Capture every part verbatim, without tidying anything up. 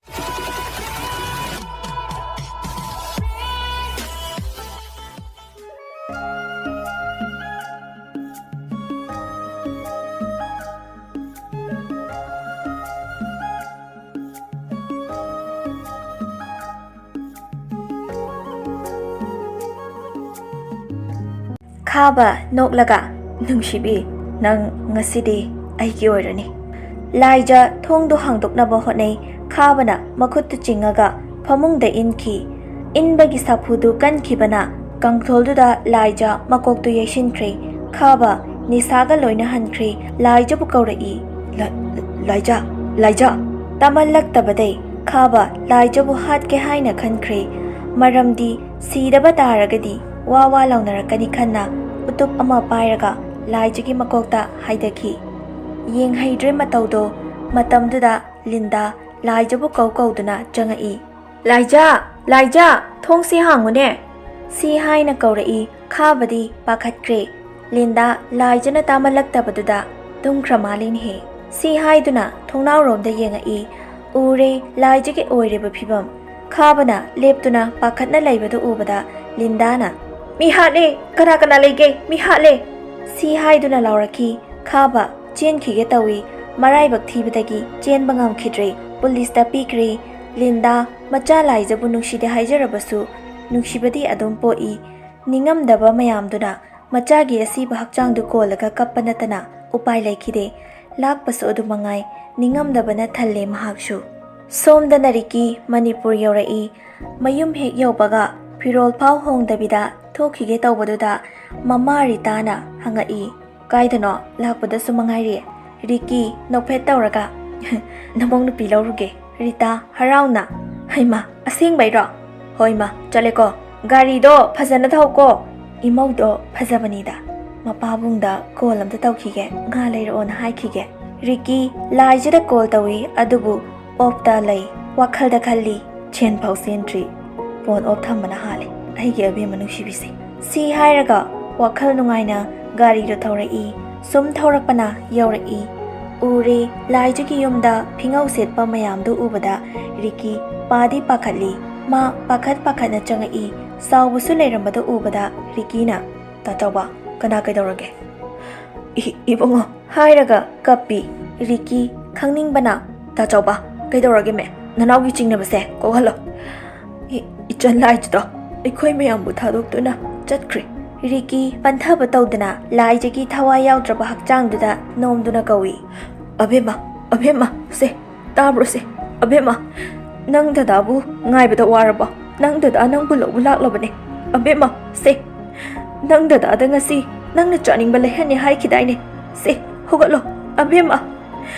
ꯈꯥꯕ ꯅꯣꯛꯂꯒ, "ꯅꯨꯡꯁꯤꯕꯤ, ꯅꯪ ꯉꯁꯤꯗꯤ ꯑꯩꯒꯤ ꯑꯣꯏꯔꯅꯤ꯫" ꯂꯥꯏꯖ ꯊꯣꯡꯗꯨ ꯍꯥꯡꯗꯣꯛꯅꯕ ꯍꯣꯠꯅꯩ꯫ ꯈꯥꯕꯅ ꯃꯈꯨꯠꯇꯨ ꯆꯤꯡꯉꯒ ꯐꯃꯨꯡꯗ ꯏꯟꯈꯤ꯫ ꯏꯟꯕꯒꯤ ꯁꯥꯐꯨꯗꯨ ꯀꯟꯈꯤꯕꯅ ꯀꯥꯡꯊꯣꯜꯗꯨꯗ ꯂꯥꯏꯖ ꯃꯀꯣꯛꯇꯨ ꯌꯩꯁꯤꯟꯈ꯭ꯔꯦ꯫ ꯈꯥꯕ ꯅꯤꯁꯥꯒ ꯂꯣꯏꯅ ꯍꯟꯈ꯭ꯔꯦ꯫ ꯂꯥꯏꯖꯕꯨ ꯀꯧꯔꯛꯏ꯫ "ꯂ-, ꯂꯥꯏꯖ, ꯂꯥꯏꯖ!" ꯇꯥꯃꯜꯂꯛꯇꯕꯗꯩ ꯈꯥꯕ ꯂꯥꯏꯖꯕꯨ ꯍꯥꯠꯀꯦ ꯍꯥꯏꯅ ꯈꯟꯈ꯭ꯔꯦ꯫ ꯃꯔꯝꯗꯤ ꯁꯤꯗꯕ ꯇꯥꯔꯒꯗꯤ ꯋꯥ ꯋꯥ ꯂꯥꯎꯅꯔꯛꯀꯅꯤ ꯈꯟꯅ ꯎꯇꯨꯞ ꯑꯃ ꯄꯥꯏꯔꯒ ꯂꯥꯏꯖꯒꯤ ꯃꯀꯣꯛꯇ ꯍꯥꯏꯗꯈꯤ꯫ ꯌꯦꯡꯍꯩꯗ꯭ꯔꯦ ꯃꯇꯧꯗꯣ꯫ ꯃꯇꯝꯗꯨꯗ ꯂꯤꯟꯗꯥ ꯂꯥꯏꯖꯕꯨ ꯀꯧ ꯀꯧꯗꯨꯅ ꯆꯪꯉꯛꯏ꯫ "ꯂꯥꯏꯖ! ꯂꯥꯏꯖ! ꯊꯣꯡꯁꯤ ꯍꯥꯡꯉꯨꯅꯦ!" ꯁꯤ ꯍꯥꯏꯅ ꯀꯧꯔꯛꯏ꯫ ꯈꯥꯕꯗꯤ ꯄꯥꯈꯠꯈ꯭ꯔꯦ꯫ ꯂꯤꯟꯗꯥ ꯂꯥꯏꯖꯅ ꯇꯥꯃꯜꯂꯛꯇꯕꯗꯨꯗ ꯇꯨꯝꯈ꯭ꯔ ꯃꯥꯜꯂꯤꯅꯦꯍꯦ꯫ ꯁꯤ ꯍꯥꯏꯗꯨꯅ ꯊꯣꯡꯅꯥꯎꯔꯣꯝꯗ ꯌꯦꯡꯉꯛꯏ꯫ ꯎꯔꯦ ꯂꯥꯏꯖꯒꯤ ꯑꯣꯏꯔꯤꯕ ꯐꯤꯕꯝ꯫ ꯈꯥꯕꯅ ꯂꯦꯞꯇꯨꯅ ꯄꯥꯈꯠꯅ ꯂꯩꯕꯗꯨ ꯎꯕꯗ ꯂꯤꯟꯗꯥꯅ, "ꯃꯤ ꯍꯥꯠꯂꯦ! ꯀꯅꯥ ꯀꯅꯥ ꯂꯩꯒꯦ? ꯃꯤ ꯍꯥꯠꯂꯦ!" ꯁꯤ ꯍꯥꯏꯗꯨꯅ ꯂꯥꯎꯔꯛꯈꯤ꯫ ꯈꯥꯕ ꯆꯦꯟꯈꯤꯒꯦ ꯇꯧꯏ꯫ ꯃꯔꯥꯏꯕꯛ ꯊꯤꯕꯗꯒꯤ ꯆꯦꯟꯕ ꯉꯝꯈꯤꯗ꯭ꯔꯦ꯫ ꯄꯨꯂꯤꯁꯇ ꯄꯤꯈ꯭ꯔꯦ꯫ ꯂꯤꯟꯗꯥ ꯃꯆꯥ ꯂꯥꯏꯖꯕꯨ ꯅꯨꯡꯁꯤꯗꯦ ꯍꯥꯏꯖꯔꯕꯁꯨ ꯅꯨꯡꯁꯤꯕꯗꯤ ꯑꯗꯨꯝ ꯄꯣꯛꯏ꯫ ꯅꯤꯡꯉꯝꯗꯕ ꯃꯌꯥꯝꯗꯨꯅ ꯃꯆꯥꯒꯤ ꯑꯁꯤꯕ ꯍꯛꯆꯥꯡꯗꯨ ꯀꯣꯜꯂꯒ ꯀꯞꯄ ꯅꯠꯇꯅ ꯎꯄꯥꯏ ꯂꯩꯈꯤꯗꯦ꯫ ꯂꯥꯛꯄꯁꯨ ꯑꯗꯨ ꯃꯉꯥꯏ, ꯅꯤꯡꯉꯝꯗꯕꯅ ꯊꯜꯂꯦ ꯃꯍꯥꯛꯁꯨ꯫ ꯁꯣꯝꯗꯅ ꯔꯤꯀꯤ ꯃꯅꯤꯄꯨꯔ ꯌꯧꯔꯛꯏ꯫ ꯃꯌꯨꯝ ꯍꯦꯛ ꯌꯧꯕꯒ ꯐꯤꯔꯣꯜ ꯐꯥꯎ ꯍꯣꯡꯗꯕꯤꯗ ꯊꯣꯛꯈꯤꯒꯦ ꯇꯧꯕꯗꯨꯗ ꯃꯃꯥ ꯔꯤꯇꯥꯅ ꯍꯪꯉꯛꯏ, "ꯀꯥꯏꯗꯅꯣ? ꯂꯥꯛꯄꯗꯁꯨ ꯃꯉꯥꯏꯔꯤ꯫" ꯔꯤꯀꯤ ꯅꯣꯛꯐꯦꯠ ꯇꯧꯔꯒ, "ꯅꯃꯧ ꯅꯨꯄꯤ ꯂꯧꯔꯨꯒꯦ꯫" ꯔꯤꯇꯥ ꯍꯔꯥꯎꯅ, "ꯍꯩꯃꯥ, ꯑꯁꯦꯡꯕꯩꯔꯣ? ꯍꯣꯏ ꯃꯥ, ꯆꯠꯂꯦꯀꯣ꯫ ꯒꯥꯔꯤꯗꯣ ꯐꯖꯅ ꯊꯧꯀꯣ꯫" "ꯏꯃꯧꯗꯣ ꯐꯖꯕꯅꯤꯗ꯫ ꯃꯄꯥꯕꯨꯡꯗ ꯀꯣꯜ ꯑꯝꯇ ꯇꯧꯈꯤꯒꯦ, ꯉꯥ ꯂꯩꯔꯛꯑꯣꯅ ꯍꯥꯏꯈꯤꯒꯦ꯫" ꯔꯤꯀꯤ ꯂꯥꯏꯖꯗ ꯀꯣꯜ ꯇꯧꯏ, ꯑꯗꯨꯕꯨ ꯑꯣꯐꯇ ꯂꯩ꯫ ꯋꯥꯈꯜꯗ ꯈꯜꯂꯤ, "ꯁꯦꯟ ꯐꯥꯎ ꯆꯦꯟꯗ꯭ꯔꯤ꯫ ꯐꯣꯟ ꯑꯣꯐ ꯊꯝꯕꯅ ꯍꯥꯜꯂꯦ, ꯑꯩꯒꯤ ꯑꯕꯦꯝꯃ ꯅꯨꯡꯁꯤꯕꯤꯁꯦ꯫" ꯁꯤ ꯍꯥꯏꯔꯒ ꯋꯥꯈꯜ ꯅꯨꯡꯉꯥꯏꯅ ꯒꯥꯔꯤꯗꯣ ꯊꯧꯔꯛꯏ꯫ ꯁꯨꯝ ꯊꯧꯔꯛꯄꯅ ꯌꯧꯔꯛꯏ꯫ ꯎꯔꯦ, ꯂꯥꯏꯖꯒꯤ ꯌꯨꯝꯗ ꯐꯤꯉꯧ ꯁꯦꯠꯄ ꯃꯌꯥꯝꯗꯨ ꯎꯕꯗ ꯔꯤꯀꯤ ꯄꯥꯗꯤ ꯄꯥꯈꯠꯂꯤ꯫ ꯃꯥ ꯄꯥꯈꯠ ꯄꯥꯈꯠꯅ ꯆꯪꯉꯛꯏ꯫ ꯁꯥꯎꯕꯁꯨ ꯂꯩꯔꯝꯕꯗꯨ ꯎꯕꯗ ꯔꯤꯀꯤꯅ, "ꯇꯥ ꯆꯥꯎꯕ, ꯀꯅꯥ ꯀꯩꯗꯧꯔꯒꯦ?" "ꯏ-, ꯏꯕꯨꯡꯉꯣ" ꯍꯥꯏꯔꯒ ꯀꯞꯄꯤ꯫ ꯔꯤꯀꯤ ꯈꯪꯅꯤꯡꯕꯅ, "ꯇꯥ ꯆꯥꯎꯕ, ꯀꯩꯗꯧꯔꯒꯦ ꯃꯦ? ꯅꯅꯥꯎꯒꯤ ꯆꯤꯡꯅꯕꯁꯦ ꯀꯣꯛꯍꯜꯂꯣ꯫ ꯏ-, ꯏꯆꯟ ꯂꯥꯏꯖꯗꯣ ꯑꯩꯈꯣꯏ ꯃꯌꯥꯝꯕꯨ ꯊꯥꯗꯣꯛꯇꯨꯅ ꯆꯠꯈ꯭ꯔꯦ꯫" ꯔꯤꯀꯤ ꯄꯟꯊꯕ ꯇꯧꯗꯅ ꯂꯥꯏꯖꯒꯤ ꯊꯋꯥꯏ ꯌꯥꯎꯗ꯭ꯔꯕ ꯍꯛꯆꯥꯡꯗꯨꯗ ꯅꯣꯝꯗꯨꯅ ꯀꯧꯏ, "ꯑꯕꯦꯝꯃ, ꯑꯕꯦꯝꯃ, ꯁꯦ, ꯇꯥꯕ꯭ꯔꯣ ꯁꯦ? ꯑꯕꯦꯝꯃ, ꯅꯪ ꯗꯗꯥꯕꯨ ꯉꯥꯏꯕꯗ ꯋꯥꯔꯕꯣ? ꯅꯪ ꯗꯗꯥ ꯅꯪꯕꯨ ꯂꯧꯕ ꯂꯥꯛꯂꯕꯅꯦ꯫ ꯑꯕꯦꯝꯃ, ꯁꯦ, ꯅꯪ ꯗꯗꯥꯗ ꯉꯁꯤ ꯅꯪꯅ ꯆꯥꯅꯤꯡꯕ ꯂꯩꯍꯟꯅꯤ ꯍꯥꯏꯈꯤꯗꯥꯏꯅꯦ? ꯁꯦ, ꯍꯧꯒꯠꯂꯣ, ꯑꯕꯦꯝꯃ꯫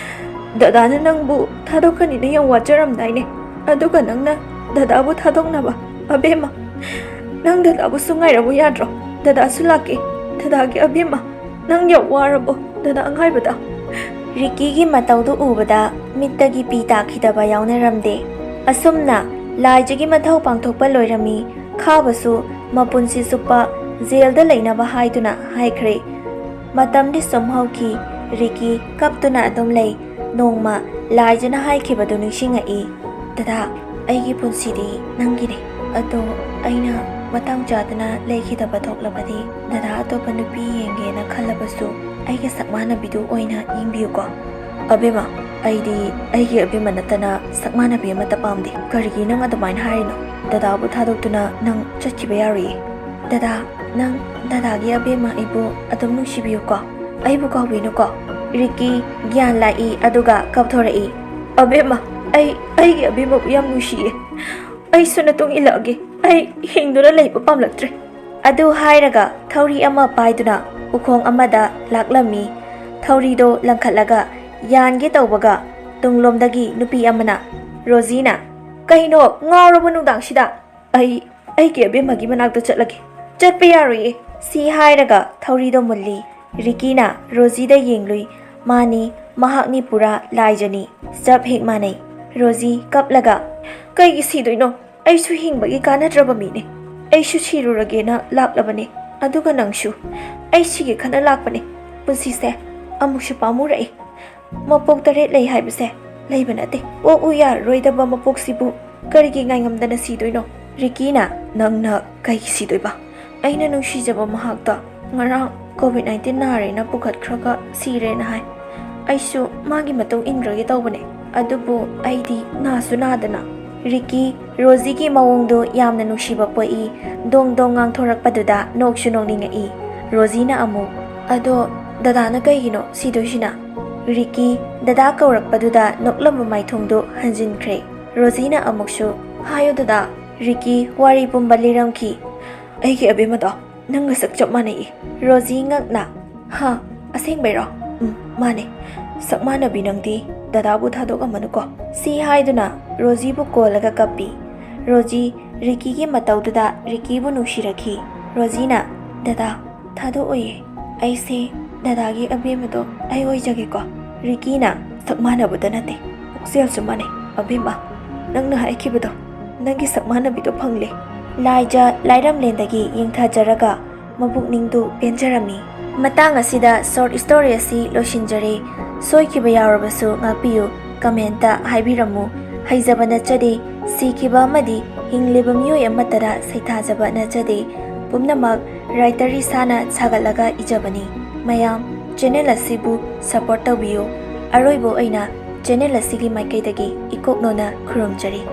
ꯗꯗꯥꯅ ꯅꯪꯕꯨ ꯊꯥꯗꯣꯛꯀꯅꯤꯅ ꯌꯥꯝ ꯋꯥꯖꯔꯝꯗꯥꯏꯅꯦ꯫ ꯑꯗꯨꯒ ꯅꯪꯅ ꯗꯗꯥꯕꯨ ꯊꯥꯗꯣꯛꯅꯕ? ꯑꯕꯦꯝꯃ, ꯅꯪ ꯗꯗꯥꯕꯨꯁꯨ ꯉꯥꯏꯔꯝꯃꯨ ꯌꯥꯗ꯭ꯔꯣ? ꯗꯗꯥꯁꯨ ꯂꯥꯛꯀꯦ꯫ ꯗꯗꯥꯒꯤ ꯑꯕꯦꯝꯃ, ꯅꯪ ꯌꯥꯝ ꯋꯥꯔꯕꯣ ꯗꯗꯥ ꯉꯥꯏꯕꯗ?" ꯔꯤꯀꯤꯒꯤ ꯃꯇꯧꯗꯨ ꯎꯕꯗ ꯃꯤꯠꯇꯒꯤ ꯄꯤ ꯇꯥꯈꯤꯗꯕ ꯌꯥꯎꯅꯔꯝꯗꯦ꯫ ꯑꯁꯨꯝꯅ ꯂꯥꯏꯖꯒꯤ ꯃꯊꯧ ꯄꯥꯡꯊꯣꯛꯄ ꯂꯣꯏꯔꯝꯃꯤ꯫ ꯈꯥꯕꯁꯨ ꯃꯄꯨꯟꯁꯤ ꯆꯨꯞꯄ ꯖꯦꯜꯗ ꯂꯩꯅꯕ ꯍꯥꯏꯗꯨꯅ ꯍꯥꯏꯈ꯭ꯔꯦ꯫ ꯃꯇꯝꯗꯤ ꯁꯨꯝ ꯍꯧꯈꯤ꯫ ꯔꯤꯀꯤ ꯀꯞꯇꯨꯅ ꯑꯗꯨꯝ ꯂꯩ꯫ ꯅꯣꯡꯃ ꯂꯥꯏꯖꯅ ꯍꯥꯏꯈꯤꯕꯗꯨ ꯅꯤꯡꯁꯤꯡꯉꯛꯏ, "ꯗꯗꯥ, ꯑꯩꯒꯤ ꯄꯨꯟꯁꯤꯗꯤ ꯅꯪꯒꯤꯅꯦ꯫ ꯑꯗꯣ ꯑꯩꯅ ꯃꯇꯥꯡ ꯆꯥꯗꯅ ꯂꯩꯈꯤꯗꯕ ꯊꯣꯛꯂꯕꯗꯤ ꯗꯗꯥ ꯑꯇꯣꯞꯄ ꯅꯨꯄꯤ ꯌꯦꯡꯒꯦꯅ ꯈꯜꯂꯕꯁꯨ ꯑꯩꯒ ꯁꯛ ꯃꯥꯟꯅꯕꯤꯗꯨ ꯑꯣꯏꯅ ꯌꯦꯡꯕꯤꯌꯨꯀꯣ꯫" "ꯑꯕꯦꯝꯃ, ꯑꯩꯗꯤ ꯑꯩꯒꯤ ꯑꯕꯦꯝꯃ ꯅꯠꯇꯅ ꯁꯛ ꯃꯥꯟꯅꯕꯤ ꯑꯃꯠꯇ ꯄꯥꯝꯗꯦ꯫ ꯀꯔꯤꯒꯤ ꯅꯪ ꯑꯗꯨꯃꯥꯏꯅ ꯍꯥꯏꯔꯤꯅꯣ? ꯗꯗꯥꯕꯨ ꯊꯥꯗꯣꯛꯇꯨꯅ ꯅꯪ ꯆꯠꯈꯤꯕ ꯌꯥꯔꯣꯏꯌꯦ꯫ ꯗꯗꯥ, ꯅꯪ ꯗꯗꯥꯒꯤ ꯑꯕꯦꯝꯃ ꯑꯩꯕꯨ ꯑꯗꯨꯝ ꯅꯨꯡꯁꯤꯕꯤꯌꯨꯀꯣ꯫ ꯑꯩꯕꯨ ꯀꯥꯎꯕꯤꯅꯨꯀꯣ꯫" ꯔꯤꯀꯤ ꯒ꯭ꯌꯥꯟ ꯂꯥꯛꯏ, ꯑꯗꯨꯒ ꯀꯞꯊꯣꯔꯛꯏ, "ꯑꯕꯦꯝꯃ, ꯑꯩ ꯑꯩꯒꯤ ꯑꯕꯦꯝꯃꯕꯨ ꯌꯥꯝ ꯅꯨꯡꯁꯤꯌꯦ꯫ ꯑꯩꯁꯨ ꯅꯇꯨꯡ ꯏꯜꯂꯛꯑꯒꯦ꯫ ꯑꯩ ꯍꯤꯡꯗꯨꯅ ꯂꯩꯕ ꯄꯥꯝꯂꯛꯇ꯭ꯔꯦ꯫" ꯑꯗꯨ ꯍꯥꯏꯔꯒ ꯊꯧꯔꯤ ꯑꯃ ꯄꯥꯏꯗꯨꯅ ꯎꯈꯣꯡ ꯑꯃꯗ ꯂꯥꯛꯂꯝꯃꯤ꯫ ꯊꯧꯔꯤꯗꯣ ꯂꯪꯈꯠꯂꯒ ꯌꯥꯟꯒꯦ ꯇꯧꯕꯒ ꯇꯨꯡꯂꯣꯝꯗꯒꯤ ꯅꯨꯄꯤ ꯑꯃꯅ, ꯔꯣꯖꯤꯅ, "ꯀꯩꯅꯣ, ꯉꯥꯎꯔꯕ ꯅꯨꯡꯗꯥꯡꯁꯤꯗ?" "ꯑꯩ ꯑꯩꯒꯤ ꯑꯕꯦꯝꯃꯒꯤ ꯃꯅꯥꯛꯇ ꯆꯠꯂꯒꯦ꯫" "ꯆꯠꯄ ꯌꯥꯔꯣꯏꯌꯦ꯫" ꯁꯤ ꯍꯥꯏꯔꯒ ꯊꯧꯔꯤꯗꯣ ꯃꯨꯜꯂꯤ꯫ ꯔꯤꯀꯤꯅ ꯔꯣꯖꯤꯗ ꯌꯦꯡꯂꯨꯏ꯫ ꯃꯥꯅꯤ, ꯃꯍꯥꯛꯅꯤ ꯄꯨꯔꯥ ꯂꯥꯏꯖꯅꯤ꯫ ꯆꯞ ꯍꯦꯛ ꯃꯥꯟꯅꯩ꯫ ꯔꯣꯖꯤ ꯀꯞꯂꯒ, "ꯀꯩꯒꯤ ꯁꯤꯗꯣꯏꯅꯣ? ꯑꯩꯁꯨ ꯍꯤꯡꯕꯒꯤ ꯀꯥꯟꯅꯗ꯭ꯔꯕ ꯃꯤꯅꯦ꯫ ꯑꯩꯁꯨ ꯁꯤꯔꯨꯔꯒꯦꯅ ꯂꯥꯛꯂꯕꯅꯦ꯫ ꯑꯗꯨꯒ ꯅꯪꯁꯨ꯫" "ꯑꯩ ꯁꯤꯒꯦ ꯈꯟꯅ ꯂꯥꯛꯄꯅꯦ꯫ ꯄꯨꯟꯁꯤꯁꯦ ꯑꯃꯨꯛꯁꯨ ꯄꯥꯝꯃꯨꯔꯛꯏ꯫" ꯃꯄꯣꯛ ꯇꯔꯦꯠ ꯂꯩ ꯍꯥꯏꯕꯁꯦ ꯂꯩꯕ ꯅꯠꯇꯦ꯫ ꯄꯣꯛꯎ ꯌꯥꯔꯔꯣꯏꯗꯕ ꯃꯄꯣꯛꯁꯤꯕꯨ ꯀꯔꯤꯒꯤ ꯉꯥꯏꯉꯝꯗꯅ ꯁꯤꯗꯣꯏꯅꯣ? ꯔꯤꯀꯤꯅ, "ꯅꯪꯅ ꯀꯩꯒꯤ ꯁꯤꯗꯣꯏꯕ? ꯑꯩꯅ ꯅꯨꯡꯁꯤꯖꯕ ꯃꯍꯥꯛꯇ ꯉꯔꯥꯡ ꯀꯣꯚꯤꯗ ꯅꯥꯏꯟꯇꯤꯟ ꯅꯥꯔꯦꯅ ꯄꯨꯈꯠꯈ꯭ꯔꯒ ꯁꯤꯔꯦꯅ ꯍꯥꯏ꯫ ꯑꯩꯁꯨ ꯃꯥꯒꯤ ꯃꯇꯨꯡ ꯏꯟꯈ꯭ꯔꯒꯦ ꯇꯧꯕꯅꯦ, ꯑꯗꯨꯕꯨ ꯑꯩꯗꯤ ꯅꯥꯁꯨ ꯅꯥꯗꯅ꯫" ꯔꯤꯀꯤ, ꯔꯣꯖꯤꯒꯤ ꯃꯑꯣꯡꯗꯣ ꯌꯥꯝꯅ ꯅꯨꯡꯁꯤꯕ ꯄꯣꯛꯏ꯫ ꯗꯣꯡ ꯗꯣꯡ ꯉꯥꯡꯊꯣꯔꯛꯄꯗꯨꯗ ꯅꯣꯛꯁꯨ ꯅꯣꯛꯅꯤꯡꯉꯛꯏ꯫ ꯔꯣꯖꯤꯅ ꯑꯃꯨꯛ, "ꯑꯗꯣ ꯗꯗꯥꯅ ꯀꯩꯒꯤꯅꯣ ꯁꯤꯗꯣꯏꯁꯤꯅ?" ꯔꯤꯀꯤ ꯗꯗꯥ ꯀꯧꯔꯛꯄꯗꯨꯗ ꯅꯣꯛꯂꯝꯕ ꯃꯥꯏꯊꯣꯡꯗꯨ ꯍꯟꯖꯤꯟꯈ꯭ꯔꯦ꯫ ꯔꯣꯖꯤꯅ ꯑꯃꯨꯛꯁꯨ, "ꯍꯥꯏꯌꯨ ꯗꯗꯥ꯫" ꯔꯤꯀꯤ ꯋꯥꯔꯤ ꯄꯨꯝꯕ ꯂꯤꯔꯝꯈꯤ꯫ "ꯑꯩꯒꯤ ꯑꯕꯦꯝꯃꯗꯣ ꯅꯪꯒ ꯁꯛ ꯆꯞ ꯃꯥꯟꯅꯩ꯫" ꯔꯣꯖꯤ ꯉꯛꯅ, "ꯍꯥ? ꯑꯁꯦꯡꯕꯩꯔꯣ?" "ꯎꯝ, ꯃꯥꯅꯦ꯫ ꯁꯛ ꯃꯥꯟꯅꯕꯤ ꯅꯪꯗꯤ ꯗꯗꯥꯕꯨ ꯊꯥꯗꯣꯛꯑꯝꯃꯅꯨꯀꯣ꯫" ꯁꯤ ꯍꯥꯏꯗꯨꯅ ꯔꯣꯖꯤꯕꯨ ꯀꯣꯜꯂꯒ ꯀꯞꯄꯤ꯫ ꯔꯣꯖꯤ ꯔꯤꯀꯤꯒꯤ ꯃꯇꯧꯗꯨꯗ ꯔꯤꯀꯤꯕꯨ ꯅꯨꯡꯁꯤꯔꯛꯈꯤ꯫ ꯔꯣꯖꯤꯅ, "ꯗꯗꯥ, ꯊꯥꯗꯣꯛꯑꯣꯏꯌꯦ꯫ ꯑꯩꯁꯦ ꯗꯗꯥꯒꯤ ꯑꯕꯦꯝꯃꯗꯣ ꯑꯩ ꯑꯣꯏꯖꯒꯦꯀꯣ꯫" ꯔꯤꯀꯤꯅ, "ꯁꯛ ꯃꯥꯟꯅꯕꯗ ꯅꯠꯇꯦ, ꯄꯨꯛꯆꯦꯜꯁꯨ ꯃꯥꯟꯅꯩ꯫ ꯑꯕꯦꯝꯃ, ꯅꯪꯅ ꯍꯥꯏꯈꯤꯕꯗꯣ, ꯅꯪꯒꯤ ꯁꯛ ꯃꯥꯟꯅꯕꯤꯗꯣ ꯐꯪꯂꯦ꯫" ꯂꯥꯏꯖ ꯂꯥꯏꯔꯝꯂꯦꯟꯗꯒꯤ ꯌꯦꯡꯊꯖꯔꯒ ꯃꯄꯨꯛꯅꯤꯡꯗꯨ ꯄꯦꯟꯖꯔꯝꯃꯤ꯫ ꯃꯇꯥꯡ ꯑꯁꯤꯗ ꯁꯣꯔꯠ ꯁ꯭ꯇꯣꯔꯤ ꯑꯁꯤ ꯂꯣꯏꯁꯤꯟꯖꯔꯦ꯫ ꯁꯣꯏꯈꯤꯕ ꯌꯥꯎꯔꯕꯁꯨ ꯉꯥꯛꯄꯤꯌꯨ, ꯀꯃꯦꯟꯇ ꯍꯥꯏꯕꯤꯔꯝꯃꯨ꯫ ꯍꯩꯖꯕ ꯅꯠꯆꯗꯦ, ꯁꯤꯈꯤꯕ ꯑꯃꯗꯤ ꯍꯤꯡꯂꯤꯕ ꯃꯤꯑꯣꯏ ꯑꯃꯠꯇꯗ ꯁꯩꯊꯥꯖꯕ ꯅꯠꯆꯗꯦ꯫ ꯄꯨꯝꯅꯃꯛ ꯔꯥꯏꯇꯔ ꯏꯁꯥꯅ ꯁꯥꯒꯠꯂꯒ ꯏꯖꯕꯅꯤ꯫ ꯃꯌꯥꯝ ꯆꯦꯅꯦꯜ ꯑꯁꯤꯕꯨ ꯁꯄꯣꯔꯠ ꯇꯧꯕꯤꯌꯨ꯫ ꯑꯔꯣꯏꯕ ꯑꯣꯏꯅ ꯆꯦꯅꯦꯜ ꯑꯁꯤꯒꯤ ꯃꯥꯏꯀꯩꯗꯒꯤ ꯏꯀꯣꯛꯅꯣꯅ ꯈꯨꯔꯨꯝꯖꯔꯤ꯫